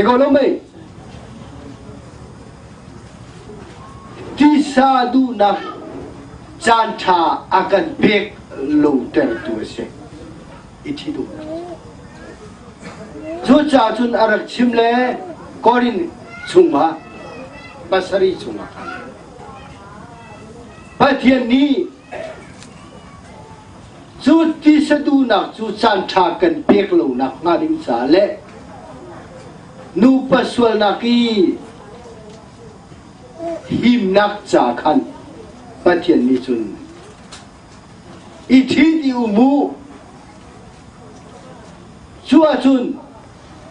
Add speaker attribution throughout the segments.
Speaker 1: Si ko lo mei? Tisa duhnak caan ṭha a kan pek lo tertu a si. I ṭhi duhnak. Cucaah cun a rak chim le Korin chungah pasarih chungah khan Pathian nih cu tisa duhnak cu caan ṭha kan pek lonak hnga ding caah le nupa sualnak i himnak ca khan Pathian nih cun i ṭhit i um u. Cu ahcun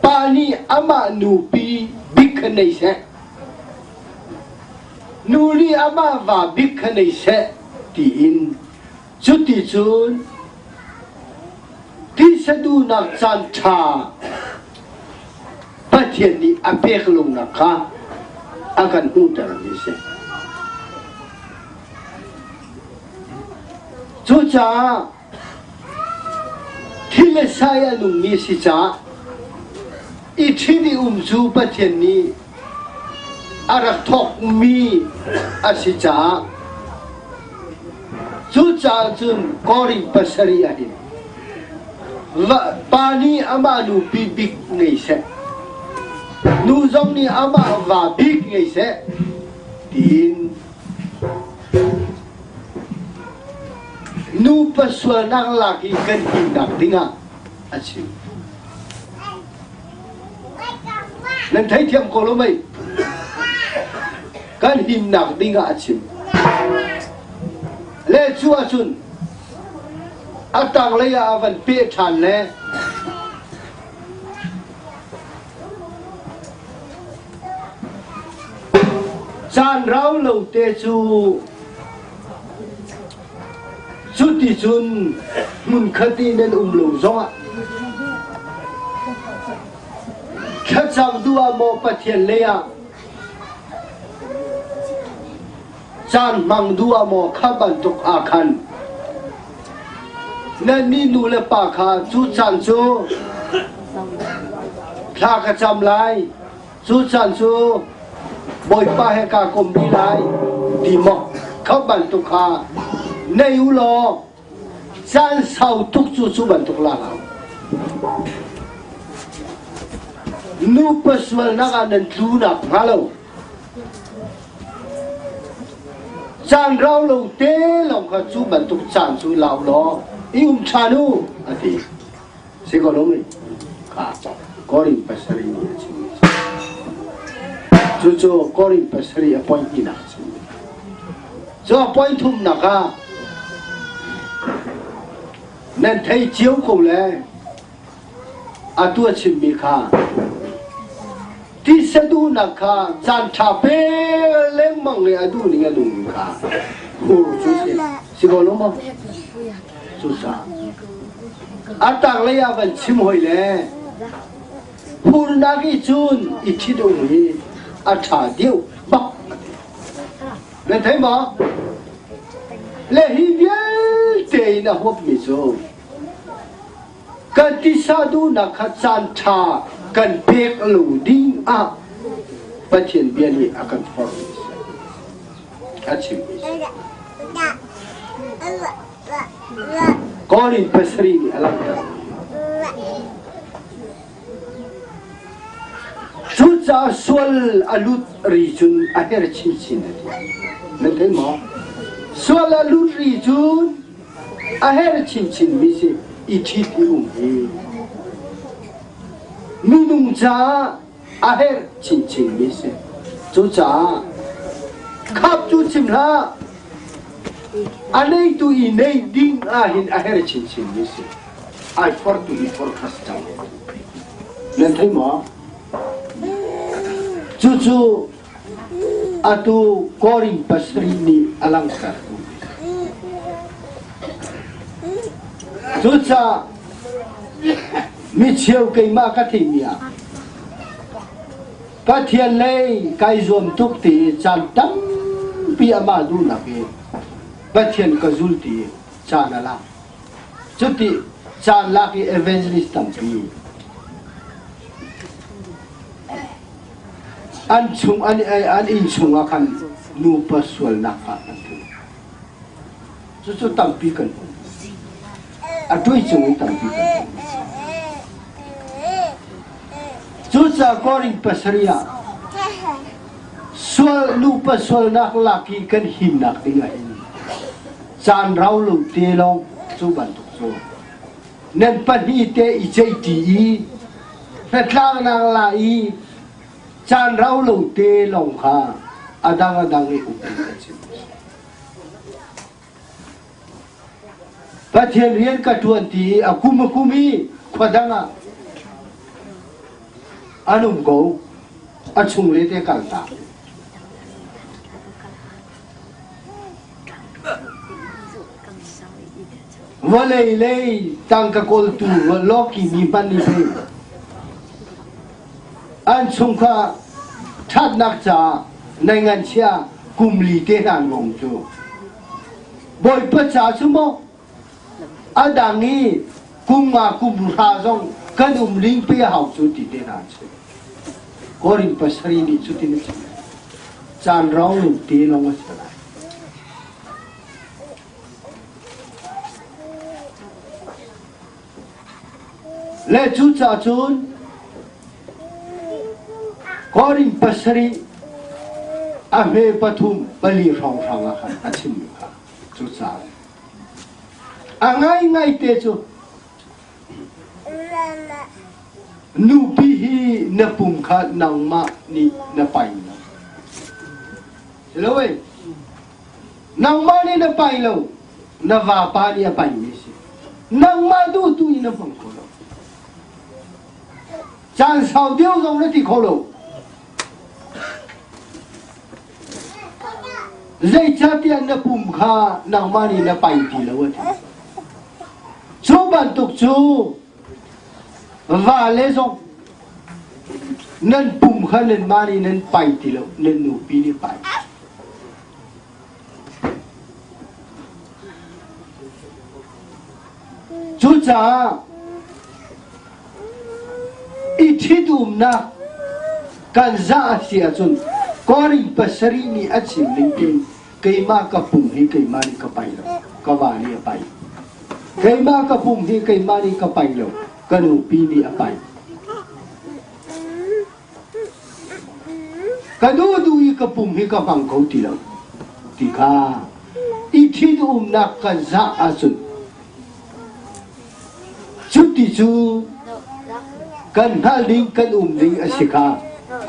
Speaker 1: pa nih amah nupi bik kha nei seh, nu nih amah va bik kha nei seh tiin cuti cun tisa duhnak caan ṭha Pathian nih a pek lonak kha a kan hmuhtermi a si. Cucaah thil le sai a nungmi si caah i ṭhit i um cu Pathian nih a rak thawkmi a si caah cucaah cun Korin pasarih ah hin pa nih amah nupi bik ngei seh, nu zong nih amah va bik ngei seh tiin nupa sualnak lak i kan himnak dingah a chim. Nan theithiam ko lo mei? Kan himnak dingah a chim. Le cu ahcun a tanglei ah a van peh ṭhan le Caan rau lo te cu cuti cun hmunkhat i nan um lo zongah thlacam duh ah maw Pathian lei ah caan hmang duh ah maw kha bantuk ah khan nannih nu le pa kha cu caan cu thla ka cam lai cu caan cu Bawipa he kaa kom rih lai ti maw kha bantuk kha nei u law caan sau tuk cu cu bantuk la hlah nupa sualnak ah nan tlu nak hnga lo Caan rau lo te lawng kha cu bantuk caan cu lau law i um ṭhan u a ti. Si ko lo mei? Kha Korin pasarih nih a chimmi Cucu Korin pasarih a point hnihnak a chimmi. Cu a point thumnak ah nan thei cio ko le Atu a chimmi kha tisa duhnak kha caan ṭha pe lengmang i a duh ning a nungmi kha hur cu si si ko lo maw? Cucaah a tanglei ah van chim hoi le hurnak i cun i ṭhit um hi a ṭha deuh bak a ti. Nan thei maw? Le hi vialte in a huapmi cu Kan tisa duhnak kha caan ṭha kan pek lo ding ah Pathian bia nih a kan forhmi a si. A chimmi a si. Korin pasarih nih a langhter. Cucaah sual a lut ri cun a her chinchin a ti. Nan thei maw? Sual a lut ri cun A herh chinchinmi si i ṭhit i um hi minung caah a herh chinchinmi si. Cucaah khap cu chim hlah a neitu i nei ding ahhin a herh chinchinmi si. Ai fortu i for kha si cang. Nan thei maw? Cucu Atu Korin pasarih nih a langhter. Cucaah micheu keimah ka theimi ah Pathian lei kai zuam tuk ti caan tampi amah duhnak i Pathian ka zul ti caan a lak. Cuti caan lak i evangelist tampi. An chung an an inn chungah khan nupa sualnak ah an tlu. Cucu tampi kan hmu. A tui cung in tampi kan hmu. Cucaah Korin pasarih ah sual nupa sualnak lak i kan himnak ding ah hin caan rau lo te lawng cu bantuk cu nan pahnih te i ceihṭi i hnatlaknak la i caan rau lo te lawng kha a dang a dang i um kan chim. Pathian rian ka ṭuan ti i a kum a kum i khua dang ah an um ko a chungle te kal ta. Vawlei lei tangka kawltu lawki mi hmanh nih pei an chungkhar ṭhatnak caah nei nganchia kum li te hna an ngong cu. Bawipa ca cu maw a dang i kum nga kum hra zong kan um ling pe a hau cu ti te hna an si. Korin pasarih nih cutin a chim. Caan rau lo te lawng a si lai. Le cucaah cun Korin pasarih a hme pathum pali hrawnghrang ah khan a chimmi kha cucaah a ngaingai te cu nupi hi na pum kha nangmah nih na pai lo. Si lo ei. Nangmah nih na pai lo, na vapa nih a paimi si. Nangmah duh tu in na hmang kho lo. Caan sau deuh zong na ti kho lo. Zeicahtiah na pum kha nangmah nih na pai ti lo a ti. Cu bantuk cu va le zong nan pum kha nanmah nih nan pai ti lo, nan nupi nih pai. Cucaah i ṭhitumnak kan zah a si ahcun Korin pasarih nih a chim ning tein keimah ka pum hi keimah nih ka pai lo, ka va nih a pai. Keimah ka pum hi keimah nih ka pai lo, ka nupi nih a pai. Ka duhduh i ka pum hi ka hmang kho ti lo ti kha i ṭhitumnak kan zah ahcun cuti cu kan hngalh ding kan um ding a si kha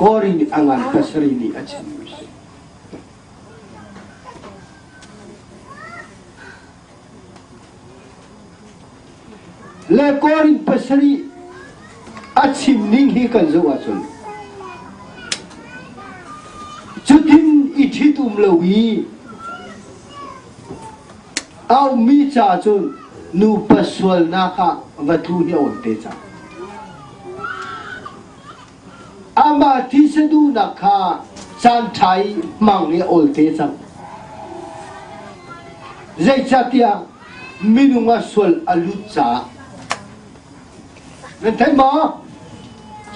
Speaker 1: Korin a ngan pasarih nih a chimmi a si. Le Korin pasarih a chim ning hi kan zoh ahcun cutin i ṭhitum lo i a ummi ca cun nupa sualnak ah va tlu hi a awn te cang. Amah thisa duhnak kha caanṭha i hmang i a awl te cang. Zeicahtiah minung ah sual a lut caah. Nan thei maw?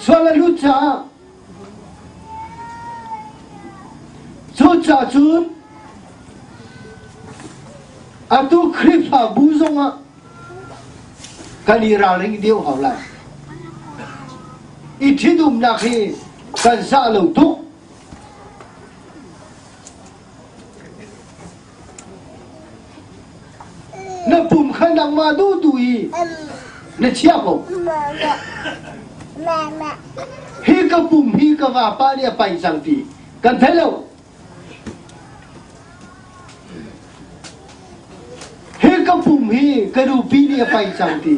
Speaker 1: Sual a lut caah. Cucaah cun atu Khrihfabu zongah kan i ralring deuh hau lai. I ṭhitumnak hi kan zah lo tuk. Na pum kha nangmah duh tu i na chia ko. Hi ka pum hi ka vapa nih a pai cang ti kan thei lo. Hi ka pum hi ka nupi nih a pai cang ti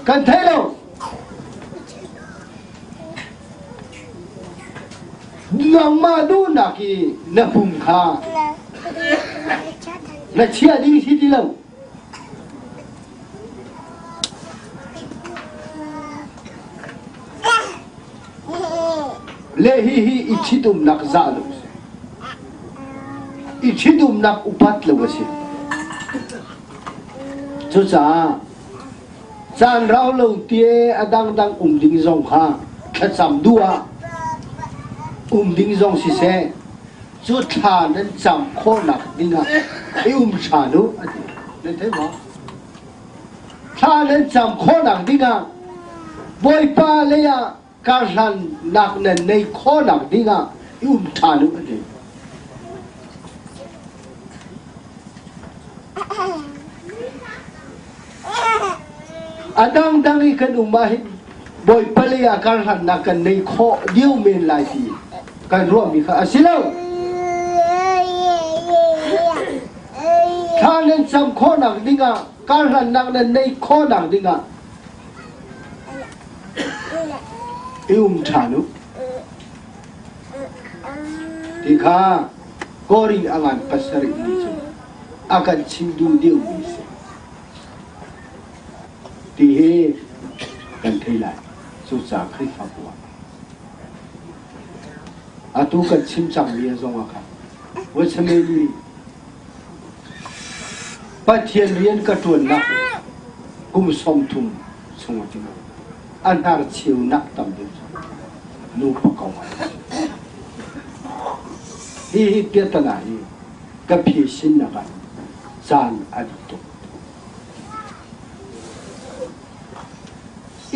Speaker 1: kan thei lo. Nangmah duhnak i na pum kha na chiah ding si ti lo. Le hihi i ṭhitumnak zah lo a si. I ṭhitumnak upat lo a si. Cucaah caan rau lo te a dangdang um ding zong kha thlacam duh ah Um ding zong siseh, cu thla nan cam khawhnak dingah i um ṭhan u a ti. Nan thei maw? Thla nan cam khawhnak dingah Bawipa lei ah karhlannak nan nei khawhnak dingah i um ṭhan u a ti. A dangdang i kan um ah hin Bawipa lei ah karhlannak kan nei khawh deuh men lai ti kan ruahmi kha a si lo. Thla nan cam khawhnak dingah karhlannak nan neih khawhnak dingah i um ṭhan u. Ti kha Korin a ngan pasarih nih cun a kan chim duh deuhmi si. Ti hi kan thei lai. Cucaah Khrihfabu ah atu kan chim cangmi zong ah khan Gethsemane Pathian rian ka ṭuannak kum 30 chung a ti a hnar cheunak tam deuh cu nupa kong ah hi hi piatana hi ka phisin nak ah caan a dih tuk.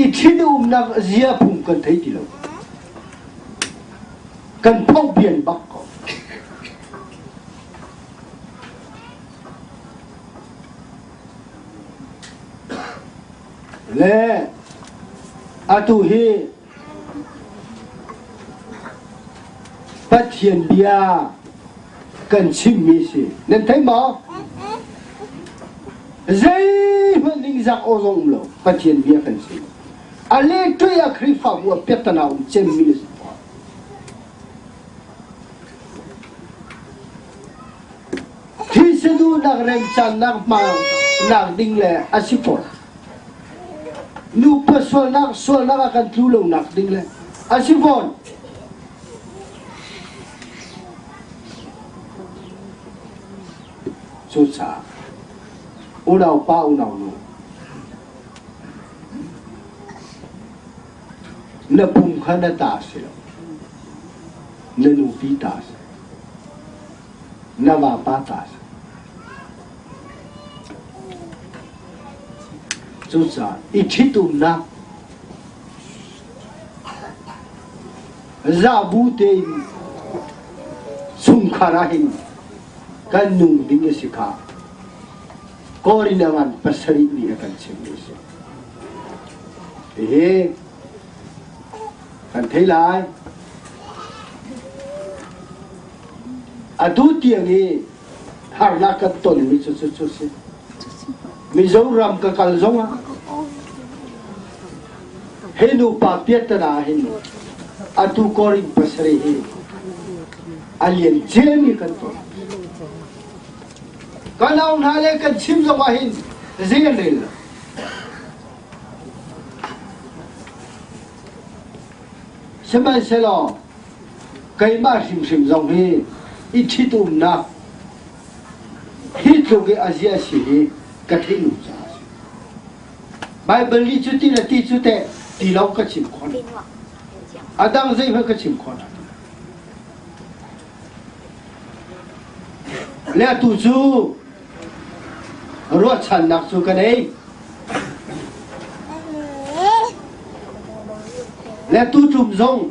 Speaker 1: I ṭhitumnak zia phung kan thei ti lo. Kan phohpian bak ko. Le atu hi Pathian bia kan chimmi si. Nan thei maw? Zeihmanh ningzak aw zong um lo. Pathian bia kan chim. A le tui a Khrihfabu a piattana um cemmi a si. Thil duhnak remcannak hmang ding le a si fawn. Nupa sualnak sualnak ah kan tlu lonak ding le a si fawn. Cucaah unau pa unau nu na pum kha na ta si lo na nupi ta si na vapa ta si cucaah i ṭhitumnak zabu tein chungkhar ah hin kan nung ding a si kha Korin a ngan pasarih nih a kan chimmi a si. Hihi kan thei lai. Atu tiang i harnak kan tonmi cu cu cu si. Mizoram ka kal zong ah hi nupa piattana hin atu Korin pasarih hi a lian ciami kan ton. Kan au hna le kan chim zong ah hin zei an rel lo. Sihmanhsehlaw keimah hrimhrim zong hi i ṭhitumnak hi tluk i a zia si hi ka theih lo caah a si. Baibal nih cu ti le ti cu teh ti lo ka chim khawh. A dang zeihmanh ka chim khawh. Le atu cu ruahchannak cu ka nei. Le tuṭum zong.